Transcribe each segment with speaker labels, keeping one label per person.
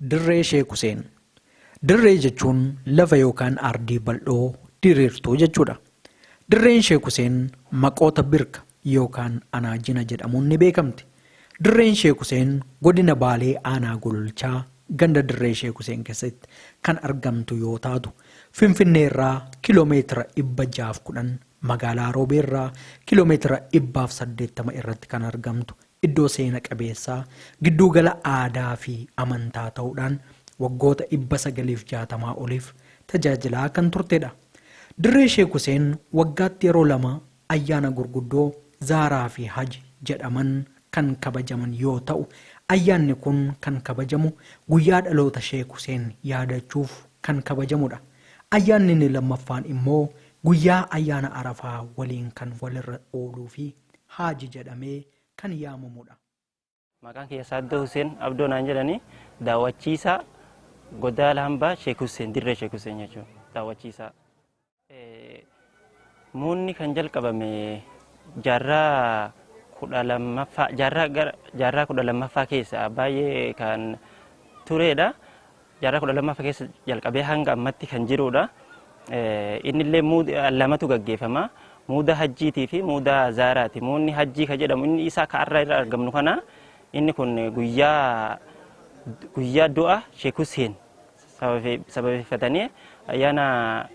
Speaker 1: Dirree Sheek Huseen. Dirree jechuun lafa yookaan ardii bal'oo diriirtuu jechuudha. Dirreen Sheek Huseen maqoota Birka yookaan Anaajina jedhamuun ni beekamti. Dirreen Sheek Huseen godina Baalee aanaa Gololchaa ganda Dirree Sheek Huseen keessatti kan argamtu yoo taatu, Finfinnee irraa kiiloomeetira 610, magaalaa Roobee irraa kiiloomeetira 180 irratti kan argamtu iddoo seena qabeessaa gidduugala aadaa fi amantaa ta'uudhaan waggoota 960 oliif tajaajilaa kan turtedha. Dirree Sheek Huseen waggaatti yeroo lama ayyaana gurguddoo Zaaraa fi Haji jedhaman kan kabajaman yoo ta'u, ayyaanni kun kan kabajamu guyyaa dhaloota Sheek Huseen yaadachuuf kan kabajamudha. Ayyaanni inni lammaffaan immoo guyyaa ayyaana Arafaa waliin kan walirra ooluu fi Haaji jedhamee kan yaamamudha.
Speaker 2: Maqaan kiyya Saaddoo Huseen Abdoo naan jedhani, daawwachiisaa godaala hambaa Sheek Huseen, Dirree Sheek Huseen jechuudha, daawwachiisaa. Muunni kan jalqabame jaarraa 12ffaa, jaarraa gara jaarraa 12ffaa keessa baay'ee kan turedha. Jaarraa 12ffaa keessa jalqabee hanga ammatti kan jirudha. Inni illee muuda lamatu gaggeeffama. Muuda hajjiitii fi muuda zaaraati. Muunni hajjii ka jedhamu inni isa ka har'a irra argamnu kana, inni kun guyyaa du'a Sheek Huseen sababeeffatanii ayyaana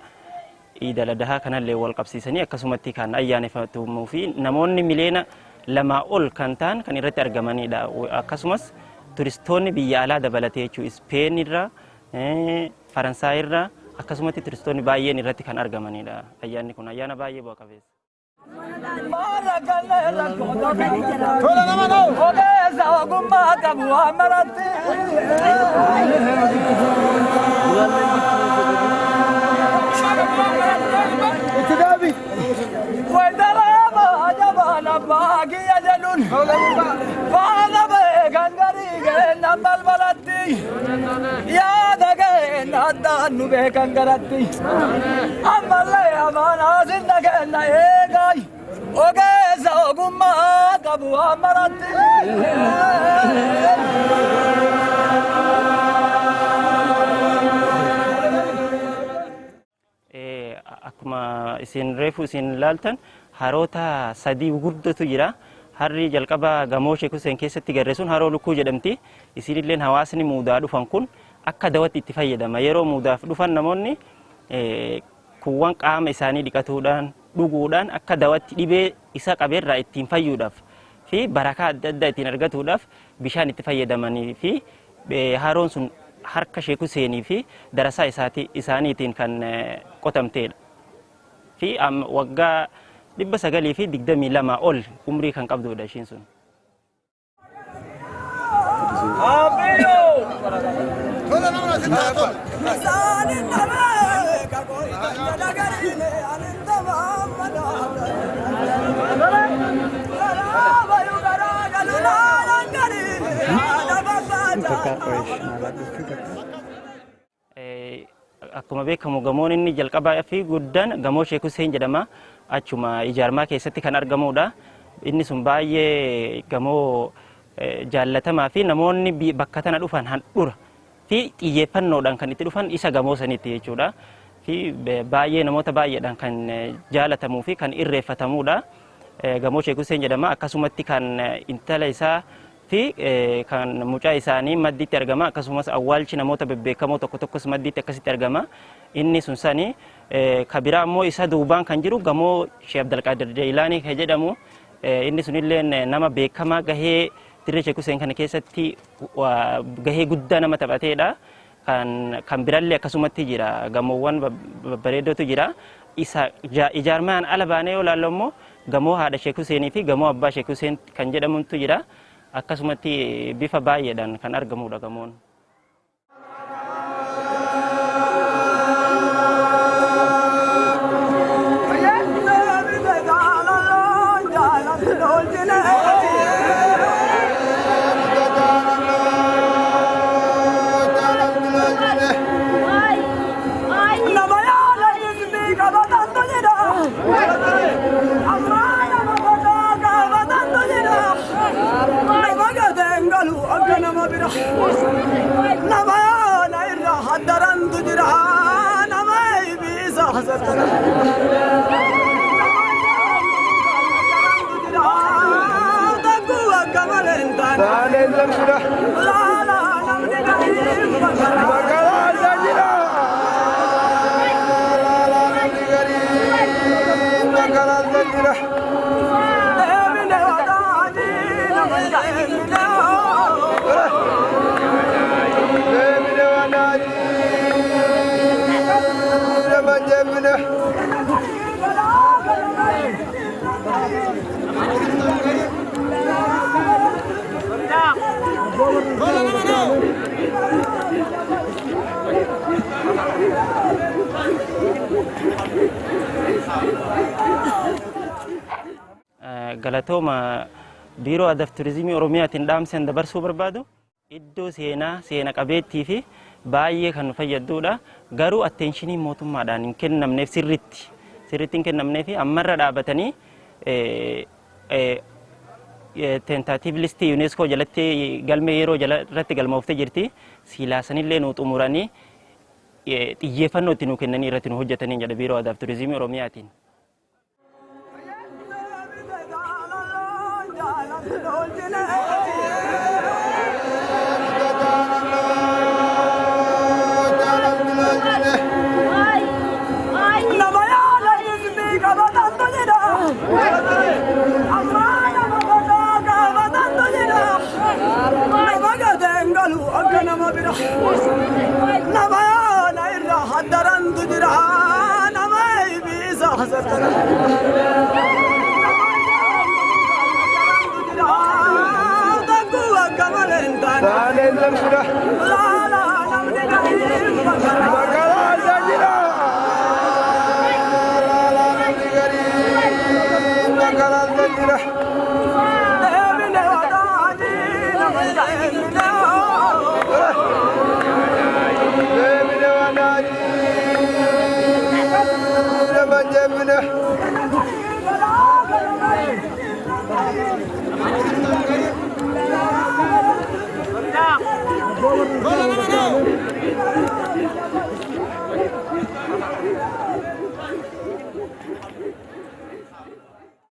Speaker 2: Iid al-Adahaa kanallee wal qabsiisanii akkasumatti kan ayyaaneffatamuu fi namoonni miliyoona 2 ol kan ta'an kan irratti argamanidha. Akkasumas turistoonni biyya alaa dabalatee jechuudha. Ispeen irraa, Faransaay irraa akkasumatti turistoonni baay'een irratti kan argamanidha. Ayyaanni kun ayyaana baay'ee bu'a qabeessa.
Speaker 3: Ogeessa ogummaa qabu waan maratti. Wayitaraama ajabaan abbaa kiyya jedhuun faana beekan garii kennan balbalatti yaada kenna addaan nu beekan garatti ammallee amaanaa sinna kenna eegaay ogeessa ogummaa qabu waan maratti.
Speaker 2: Akkuma isin reefu isin ilaaltan haroota sadii gurguddootu jira. Harri jalqaba gamoo Sheek Hussein keessatti garre sun haroo lukkuu jedhamti. Isinilleen hawaasni muudaa dhufan kun akka dawatti itti fayyadama. Yeroo muudaaf dhufan namoonni kuuwwan qaama isaanii dhiqatuudhaan, dhuguudhaan akka dawatti dhibee isa qabeerraa ittiin fayyuudhaaf fi barakaa adda addaa ittiin argatuudhaaf bishaan itti fayyadamanii fi haroon sun harka Sheek Huseenii fi darasaa isaaniitiin kan qotamteedha. Fi waggaa 922 ol umrii kan qabdudha ishiin sun. Akkuma beekamu gamoon inni jalqabaa fi guddaan gamoo Sheek Hussein jedhama. Achuma ijaarmaa keessatti kan argamudha. Inni sun baay'ee gamoo jaallatamaa fi namoonni bakka tana dhufan handhura fi xiyyeeffannoodhaan kan itti dhufan isa gamoo sanitti jechuudha. Fi baay'ee namoota baay'eedhaan kan jaalatamuu fi kan irreeffatamudha. Gamoo Sheek Hussein jedhama. Akkasumatti kan intala isaa fi kan mucaa isaanii maddiitti argama. Akkasumas awwaalchi namoota bebbeekamoo tokko tokkos maddiitti akkasitti argama. Inni sun sani ka biraa immoo isa duubaan kan jiru gamoo Sheekh Abdulqaadir Jaylaanii kan jedhamu, inni sunillee nama beekamaa gahee dirree Sheek Hussein kana keessatti gahee guddaa nama taphateedha. Kan birallee akkasumatti jira, gamoowwan babbareedootu jira. Isa ijaarmaan ala baanee yoo ilaallu immoo gamoo haadha Sheek Huseenii fi gamoo abbaa Sheek Huseen kan jedhamutu jira. Akkasumatti bifa baay'eedhaan kan argamudha gamoon.
Speaker 3: Haddarantu jira nama ibiisa hasattara.
Speaker 2: Galatooma biiroo aadaa fi turizimii Oromiyaatiin dhaamsan dabarsuu barbaadu iddoo seenaa seena qabeettii fi baay'ee kan nu fayyadudha. Garuu atteenshiniin mootummaadhaan hin kennamneef sirritti hin kennamneef ammarra dhaabatanii teentaatiiv listii UNESCO jalatti galmee yeroo irratti galmooftee jirti. Silaasanillee nu xumuranii xiyyeeffannoo itti nu kennanii irratti nu hojjetanii jedha biiroo aadaa fi turizimii Oromiyaatiin.
Speaker 3: Yeah.